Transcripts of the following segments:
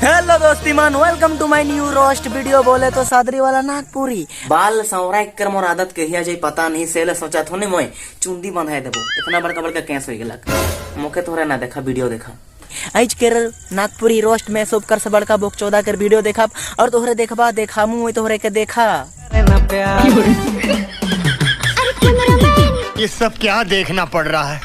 हेलो दोस्ती मन, welcome to my new roast video। बोले तो सादरी वाला नागपुरी बाल संवरा कर मोर आदत कहिया जाई पता नहीं। सेले सोचा थो ने मोय चुंदी बंधाए देबो, इतना बड़का बड़का केस हो गेलक। मोके तोरा ना देखा, वीडियो देखा। आज कर नागपुरी रोस्ट में सब कर से बड़का बोक चौदा कर वीडियो देखा और तोहरे देखबा देखा मुँह तोहरे के देखा। ये सब क्या देखना पड़ रहा है?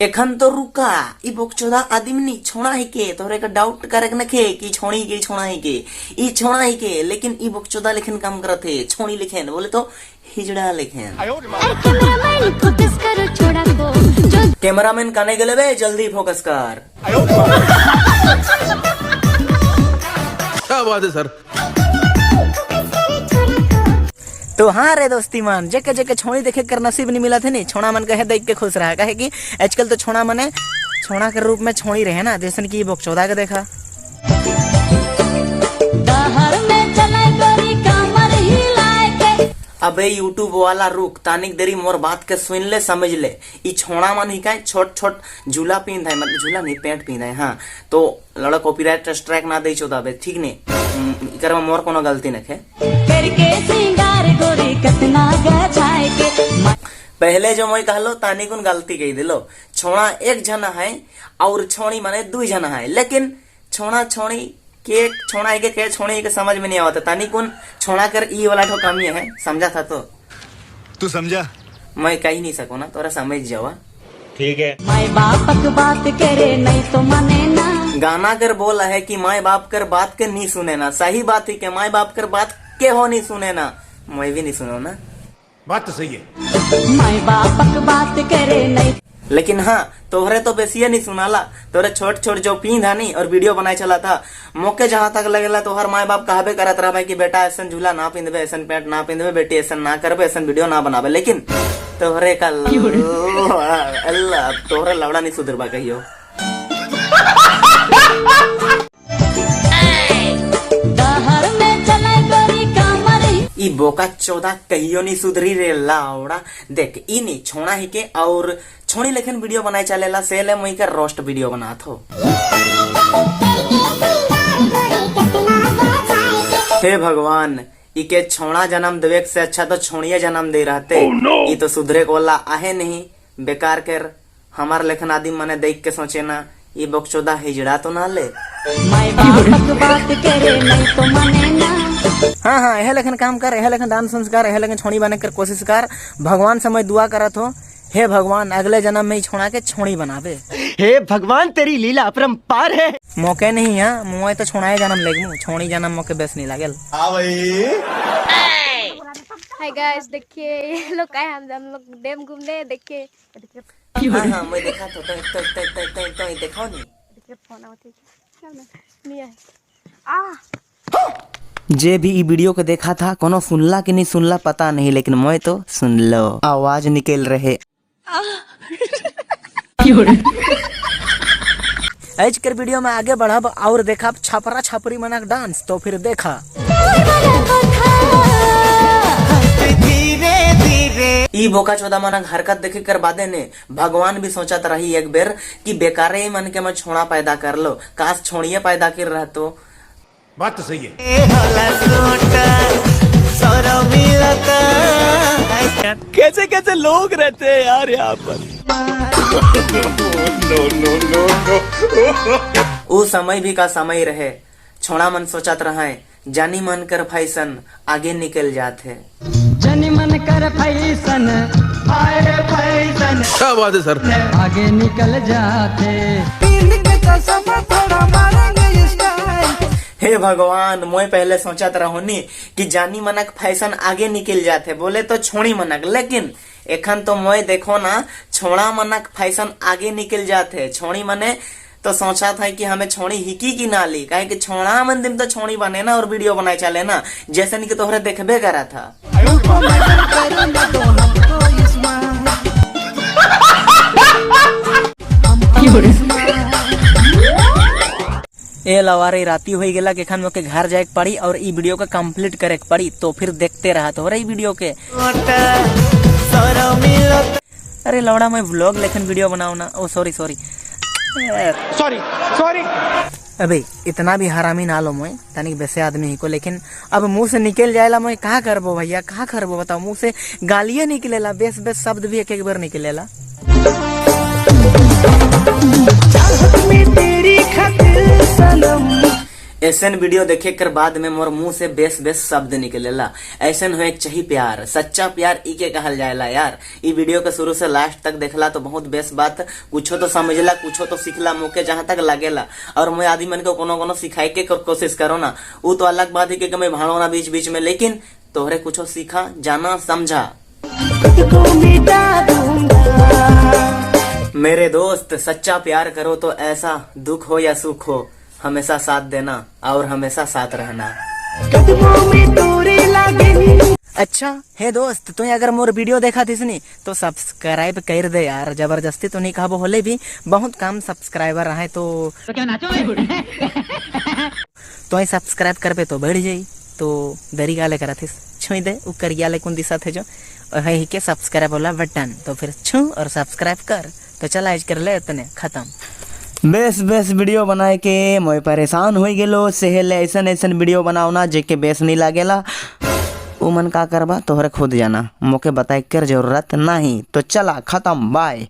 एखन तो रुका, ई बोकचोदा आदमी नहीं छोड़ा ही के तोहरे का डाउट करे के नखे कि छोड़ी के छोड़ा ही के, ई छोड़ा ही के, लेकिन ई बोकचोदा लेखन काम करत है, छोड़ी लिखेन बोले तो हिजड़ा लिखेन। कैमरामैन काने गेले बे, जल्दी फोकस कर। क्या बात है सर? तो हाँ रे दोस्ती मन, जेके जेके छोड़ी देखे कर नसीब नहीं मिला थे नहीं, छोड़ा मन कहे देख के खुश रहा, कहे कि आजकल तो छोड़ा मने छोड़ा के रूप में छोड़ी रहे ना, जैसन की बोकचोदा के देखा। अबे यूट्यूब वाला रुक तानिक देरी मोर बात के सुन ले समझ ले। ई छोड़ा मन ही का छोट छोट झूला पींद है, मतलब झूला नहीं पैंट पींद है। हाँ तो लड़ा कॉपीराइट स्ट्राइक ना दे चोदा बे, ठीक नहीं, इकर में मोर कोनो गलती नहीं है। पहले जो मैं कहलो तानी कुन गलती कही दिलो, छोड़ा एक जना है और छोड़ी माने दो जना है, लेकिन छोड़ा छोड़ी के छोड़ा के के छोड़ी के समझ में नहीं आवता। तानी कुन छोड़ा कर ई वाला ठो कमी है, समझा था तो तू समझा? मैं कह नहीं सको ना, तोरा समझ जावा ठीक है। माई बाप की बात करे नहीं तो माने ना, गाना कर बोला है कि माई बाप कर बात के नहीं सुने ना, सही बात है कि माई बाप कर बात के हो नहीं सुने ना, मैं भी नहीं सुनो ना, बात तो सही है। माई बाप की बात करे नहीं। लेकिन हाँ तोहरे तो बेसिए नहीं सुनाला, तोहरे छोट छोट जो पींद है नहीं और वीडियो बनाए चला था, मौके जहाँ तक लगेला तोहर माए बाप कहबे करत रहा भाई कि बेटा ऐसा झूला ना पिंदबे, ऐसा पैंट ना पिंदबे, बेटी ऐसा ना करबे, ऐसा वीडियो ना बनाबे, लेकिन तोहरे का अल्लाह तोहरे लवड़ा नहीं सुधरबा कहियो। ई बोका चौदा कहियो नहीं सुधरी रे लावड़ा। देख ई नहीं छोड़ा ही के और छोड़ी लेखन वीडियो बनाए चलेला, से ले मुई का रोस्ट वीडियो बनात हो। हे भगवान, इके छोड़ा जन्म देवे से अच्छा तो छोड़िए जन्म दे रहते। Oh, no! ई तो सुधरे को वाला आहे नहीं, बेकार कर हमार लेखन आदमी मने देख के सोचे ना ई बकचोदा हिजड़ा तो ना ले। माई बाप की बात करे नहीं तो माने ना। हाँ हाँ यह लेखन काम कर, यह लेखन दान संस्कार, यह लेखन छोड़ी बने कर कोशिश कर, भगवान समय दुआ करत हो, हे भगवान अगले जन्म में ही छोड़ा के छोड़ी बनावे। हे भगवान तेरी लीला अपरंपार है। मौके नहीं है मुँह तो छोड़ाए जन्म लेगमु, छोड़ी जन्म मौके बेस नहीं लागेल। हाय गाइस, देखिए ये लोग आए, हम लोग डैम घूमने। देखिए हाँ हाँ मैं देखा तो तो तो तो तो तो तो देखो नहीं। देखिए फोन आवत है नहीं है आ। जे भी ई वीडियो के देखा था कोनो सुनला कि नहीं सुनला पता नहीं, लेकिन मैं तो सुन लो आवाज निकल रहे। आज के वीडियो में आगे बढ़ब और देखा छापरा छापरी मना डांस, तो फिर देखा ई बोका चौदा मना हरकत देखे कर बादे ने भगवान भी सोचत रही एक बेर कि बेकारे ही मन के मैं छोड़ा पैदा कर लो, काश छोड़िए पैदा कर रह तो। बात तो सही है। कैसे कैसे लोग रहते हैं यार यहाँ पर। वो समय भी का समय रहे, छोड़ा मन सोचत रहे जानी मन कर फैशन आगे निकल जाते। जानी मन कर फैशन आए फैशन, क्या बात है सर? आगे निकल जाते। हे भगवान, मोय पहले सोचत रहो नी कि जानी मनक फैशन आगे निकल जाते, बोले तो छोड़ी मनक, लेकिन एखन तो मोय देखो ना छोड़ा मनक फैशन आगे निकल जाते। छोड़ी मने तो सोचा था कि हमें छोड़ी हिकी की ना ली, काहे कि छोड़ा मन दिन तो छोड़ी बने ना और वीडियो बनाए चले ना, जैसे कि तोहरे देखबे करा था। ए लवारे राती हो गेला के एखन मोके घर जाए के पड़ी और ई वीडियो का कंप्लीट करे के पड़ी, तो फिर देखते रहा तो ई वीडियो के। अरे लौड़ा मैं व्लॉग लेखन वीडियो बनाओ ना, ओ सॉरी सॉरी, सॉरी सॉरी। अबे, इतना भी हरामी ना लो मोय, तनिक वैसे आदमी ही को, लेकिन अब मुंह से निकल जाएला। मोय कहा करबो भैया, कहा करबो बताओ? मुंह से गालिये निकलेला, बेस बेस शब्द भी एक एक बार निकलेला। चाहत में तेरी खातिर सनम। ऐसन वीडियो देखे कर बाद में मोर मुंह से बेस बेस शब्द निकलेला। ऐसन होए के चाहिए प्यार, सच्चा प्यार ई के कहल जाएला यार। ई वीडियो के शुरू से लास्ट तक देखला तो बहुत बेस बात कुछो तो समझला, कुछो तो सीखला, मोके जहां तक लगेला। और मैं आदमी मन को कोनो कोनो सिखाए के कोशिश करो ना, वो तो अलग बात है कि मैं भाड़ो ना बीच बीच में, लेकिन तोहरे कुछो सीखा, जाना, समझा। खुद को मिटा दूंगा। मेरे दोस्त, सच्चा प्यार करो तो ऐसा दुख हो या सुख हो, हमेशा साथ देना और हमेशा साथ रहना। कदमों में तोरे लागे। अच्छा हे दोस्त, तू अगर मोर वीडियो देखा थिस नी तो सब्सक्राइब कर दे यार। जबरदस्ती तो नहीं कहबो, होले भी बहुत कम सब्सक्राइबर रहे, तो सब्सक्राइब करबे तो बढ़ जाई। तो देरी गाले करा थिस, छुई दे उ करिया ले कौन दिशा थे जो और है ही के सब्सक्राइब वाला बटन, तो फिर छू और सब्सक्राइब कर। तो चल, आज कर ले इतने खत्म। बेस बेस वीडियो बनाए के मोय परेशान हो गेलो। सेहले ऐसन ऐसन वीडियो बनाओ ना जेके बेस नहीं लागेला। उ मन का करबा तोहरे खुद जाना, मोके बताए कर जरूरत नहीं। तो चला, खत्म, बाय।